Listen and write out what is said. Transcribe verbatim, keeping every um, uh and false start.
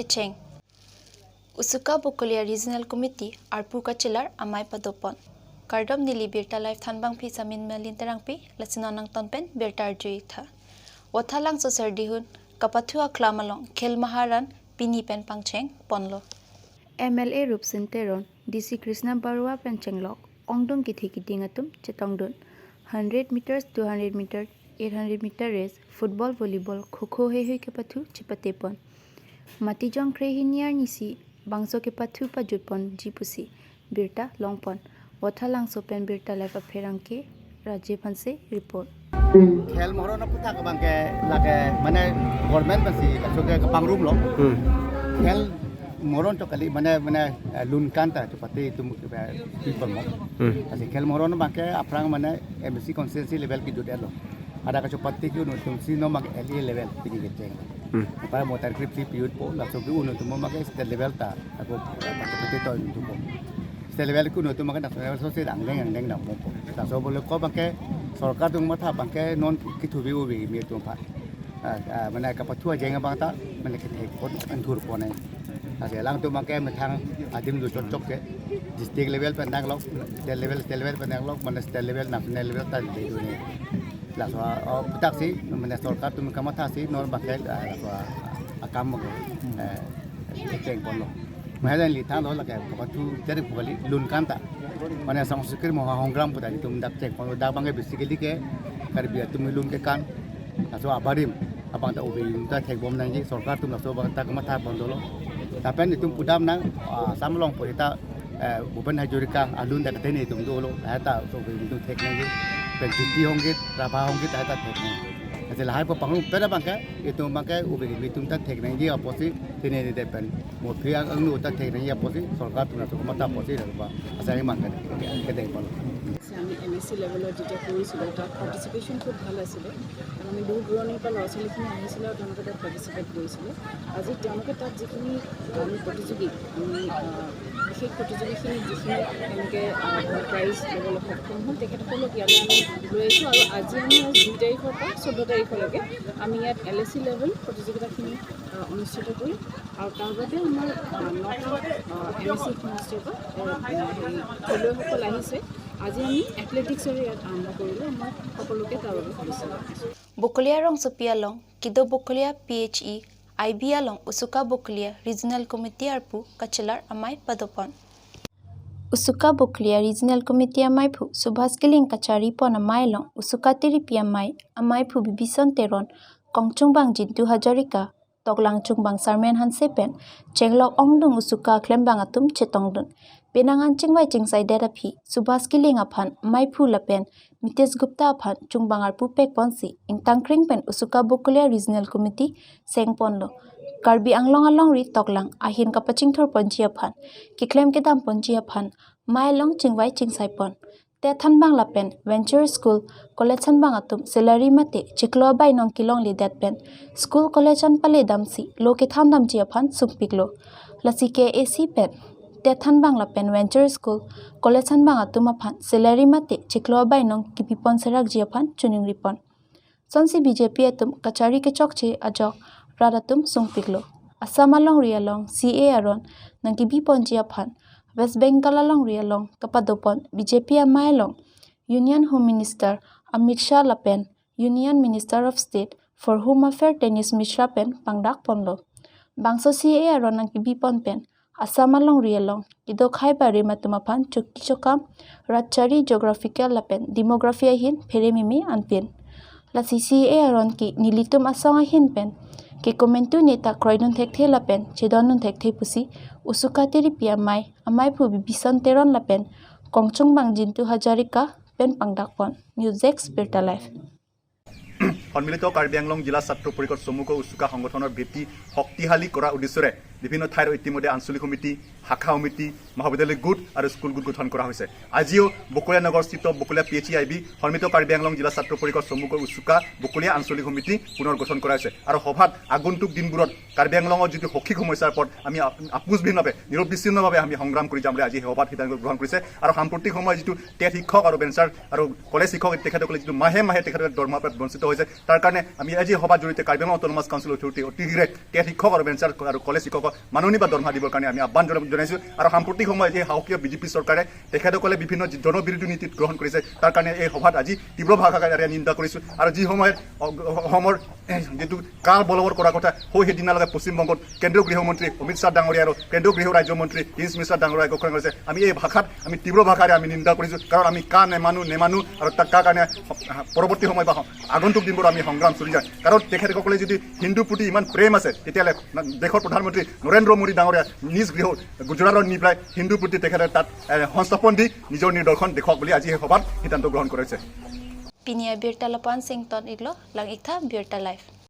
Kecheng. Usuka Bokolia Regional Committee arpu kachelar amei padopon. Kardom, neli Birta Live thanbangpi Samin Malin Terangpi, lasi non nangton pen birta arju-ik tha. Vothatlangso Serdihun kapathu aklam along Khel Maharan pini pen pangcheng ponlo. M L A Rupsin Teron, D C Krishna Barua pen chenglok ongdung kethe kiding atum chetongdun. Hundred meters, two hundred meter, eight hundred meter race, football, volleyball, kho kho heihui kepathu chepatepon. Matijong kre hini arnisi bangso kepathu pajutponji pusi birta longpon. Vothatlangso pen Birta Live apherangke Rajiv Hanse report. Khel Maharan aphuthak abangke lake mane government pensi laso ke kepangrumlo. Hmm. Khel Maharan to kali mane, mane, eh, lun kan ta chepate itum, eh, people mo. Hmm. Lasi Khel Maharan abangke aphrang mane M A C constituency level kejut-etlo. Hadak kachepate ke-un atumsi non abang L A level pini kecheng. Hmm. Apa mo tarkrip si pajutpo, laso ke-un atum abangke state level ta ako, eh, participate to-unpo. State level ke-un atum abangke national level so si angdeng angdeng dampo. Laso bole ko abangke sorkar atum matha abangke non kethuvi-uvi kimi atum aphan. Ah, ah, mane kapathu ajeng abang ta mane kethekpon, anthurpon ai. Lasi alangtum abangke methang adim do chokchok ke, district level pen danglok, state level, state level pen danglok, mane state level, national level ta dei do ne. Laso, oh, aphuthak si mane sorkar atum kamathasi non abangke, ah, laso akam abangke, eh, chengponlo. Mahajan li thanlo lake kapathu jari pu kali lun kan ta. Mane Sangskriti Maha Hongram pu ta itum dak chengponlo, dak abangke basically ke Karbi atum lun kekan. Laso abarim abang ta ubi ta thekbom nangji, sorkar atum laso abang ta kamathapon dolo. Lapen itum pudam nang, ah, Assam along pu ta, eh, Bhupen Hazarika alun ta ketene itum dolo. Lahai ta so ubi itum thek nangji. Pen Jyoti Hongkit, Prabha Hongkit lahai ta thek nangji. Ate lahai pu pangrum pen abangke itum abangke ubi itum ta thek nangji apotsi tene ni de pen mo phi ang angnu ta thek nangji apotsi sorkar atum laso kamatha apotsi laso ba asai mang ke kedeng pon. আমি M A চি লেভেলত যেতিয়া কৰিছিলোঁ, তাত পাৰ্টিচিপেশ্যন খুব ভাল আছিলে। কাৰণ আমি দূৰ দূৰণিৰ পৰা ল'ৰা ছোৱালীখিনি আহিছিলে আৰু তেওঁলোকে তাত পাৰ্টিচিপেট কৰিছিলে। আজি তেওঁলোকে তাত যিখিনি আমি প্ৰতিযোগী, আমি, আহ, বিশেষ প্ৰতিযোগীখিনিক যিখিনি তেওঁলোকে, আহ, প্ৰাইজ ল'বলৈ সক্ষম হ'ল, তেখেতসকলক ইয়ালৈ আমি লৈ আহিছোঁ। আৰু আজি আমি দুই তাৰিখৰ পৰা চৈধ্য তাৰিখলৈকে আমি ইয়াত এল এ চি লেভেল প্ৰতিযোগিতাখিনি, আহ, অনুষ্ঠিত কৰিম। আৰু তাৰ বাবে আমাৰ, আহ, নটা, আহ, এম এ চি সংস্থাৰ পৰা, আহ, হেৰি, খেলুৱৈসকল আহিছে। আজি আমি এথলেটিক্সৰে ইয়াত আৰম্ভ কৰিলোঁ। মই সকলোকে তাৰ বাবে শুভেচ্ছা জনাইছোঁ। Bokolia rongsopi along kedo Bokolia P H E I B along Usuka Bokolia Regional Committee arpu kachelar amei padopon. Usuka Bokolia Regional Committee ameiphu Subhas Killing kacharipon amei along Usuka tiripi amei, ameiphu Bibison Teron, kongchungbang Jintu Hazarika, toklang chungbang Sarmen Hanse pen chenglok ongdung Usuka klembang atum chetongdun. Penang an chingvai chingsaidet aphi Subhas Killing aphan ameiphu lapen Mitesh Gupta aphan chungbang arpu pekponsi ingtangkring pen Usuka Bokolia Regional Committee sengponlo. Karbi Anglong alongri toklang ahin kapachingthurponji aphan, keklem kedamponji aphan amei along chingvai chingsaipon. TET thanbang lapen venture school, college thanbang atum salary mate chiklo abainong kelongledet pen school college an paledamsi lo kethandamji aphan sungpiklo. Lasi K A A C pen TET thanbang lapen venture school, college thanbang atum aphan salary mate chiklo abainong kepipon serakji aphan chiningripon. Sonsi B J P atum kachari kechokche ajok rat atum sungpiklo. Assam alongri along C A aron nangkebiponji aphan West Bengal alongri along kapadopon B J P amei along Union Home Minister Amit Shah lapen Union Minister of State for Home Affairs Tanis Mishra pen pangdakponlo. Bangso C A aron nangkebipon pen Assam alongri along kedo khei barim atum aphan choki chokam, ratchari, geographical lapen demography ahin pherememe anpin. Lasi C A aron ke nelitum asong ahin pen kekomentu neta kroidun thekthe lapen chedondun thekthe pusi Usuka tiripi amei, ameiphu Bibison Teron lapen kongchungbang Jintu Hazarika pen pangdakpon. News Desk, Birta Live. সন্মিলিত কাৰ্বি আংলং জিলা ছাত্ৰ পৰিষদ চমুকৈ উচুকা সংগঠনৰ ভেটি শক্তিশালী কৰাৰ উদ্দেশ্যৰে বিভিন্ন ঠাইৰ ইতিমধ্যে আঞ্চলিক সমিতি, শাখা সমিতি, মহাবিদ্যালয় গোট আৰু স্কুল গোট গঠন কৰা হৈছে। আজিও বকলীয়া নগৰস্থিত Bokolia P H E I B সন্মিলিত কাৰ্বি আংলং জিলা ছাত্ৰ পৰিষদ চমুকৈ উচুকা বকলীয়া আঞ্চলিক সমিতি পুনৰ গঠন কৰা হৈছে আৰু সভাত আগন্তুক দিনবোৰত কাৰ্বি আংলঙৰ যিটো শৈক্ষিক সমস্যাৰ ওপৰত আমি আপ-, আপোচবিহীনভাৱে, নিৰবিচ্ছিন্নভাৱে আমি সংগ্ৰাম কৰি যাম বুলি আজি এই সভাত সিদ্ধান্ত গ্ৰহণ কৰিছে। আৰু সাম্প্ৰতিক সময়ত যিটো টেট শিক্ষক আৰু বেঞ্চাৰ আৰু কলেজ শিক্ষক তেখেতসকলে যিটো মাহে মাহে তেখেতসকলে দৰমহাৰ পৰা বঞ্চিত হৈছে, তাৰ কাৰণে আমি আজি এই সভাৰ জৰিয়তে কাৰ্বি আংলং অট'নমাছ কাউন্সিল অথৰিটি অতি শীঘ্ৰে টেট শিক্ষক আৰু বেঞ্চাৰ আৰু কলেজ শিক্ষকৰ মাননি বা দৰমহা দিবৰ কাৰণে আমি আহ্বান জনা- জনাইছো। আৰু সাম্প্ৰতিক সময়ত এই শাসকীয় বিজেপি চৰকাৰে তেখেতসকলে বিভিন্ন যি জনবিৰোধী নীতি গ্ৰহণ কৰিছে, তাৰ কাৰণে এই সভাত আজি তীব্ৰ ভাষাৰে নিন্দা কৰিছো। আৰু যি সময়ত অ- অসমৰ এ, যিটো কা বলবৎ কৰা কথা হয়, সেইদিনালৈকে পশ্চিমবংগত কেন্দ্ৰীয় গৃহমন্ত্ৰী অমিত শ্বাহ ডাঙৰীয়া আৰু কেন্দ্ৰীয় গৃহ ৰাজ্যমন্ত্ৰী গিৰিশ মিশ্ৰা ডাঙৰীয়া ঘোষণা কৰিছে, আমি এই ভাষাত আমি তীব্ৰ ভাষাৰে আমি নিন্দা কৰিছো। কাৰণ আমি কা নেমানো নেমানো আৰু তাক কা কাৰণে পৰৱৰ্তী সময় বা আগন্তুক দিনবোৰ আমি সংগ্ৰাম চলি যায়। কাৰণ তেখেতসকলে যদি হিন্দুৰ প্ৰতি ইমান প্ৰেম আছে, তেতিয়াহ'লে দেশৰ প্ৰধানমন্ত্ৰী নৰেন্দ্ৰ মোদী ডাঙৰীয়া নিজ গৃহ গুজৰাটত নি পেলাই হিন্দুৰ প্ৰতি তেখেতে তাত এ, সংস্থাপন দি নিজৰ নিদৰ্শন দেখুৱাওক বুলি আজি এই সভাত সিদ্ধান্ত গ্ৰহণ কৰিছে। Pini abirta lapu-an si ington-iklo, lang-iktha Birta Live.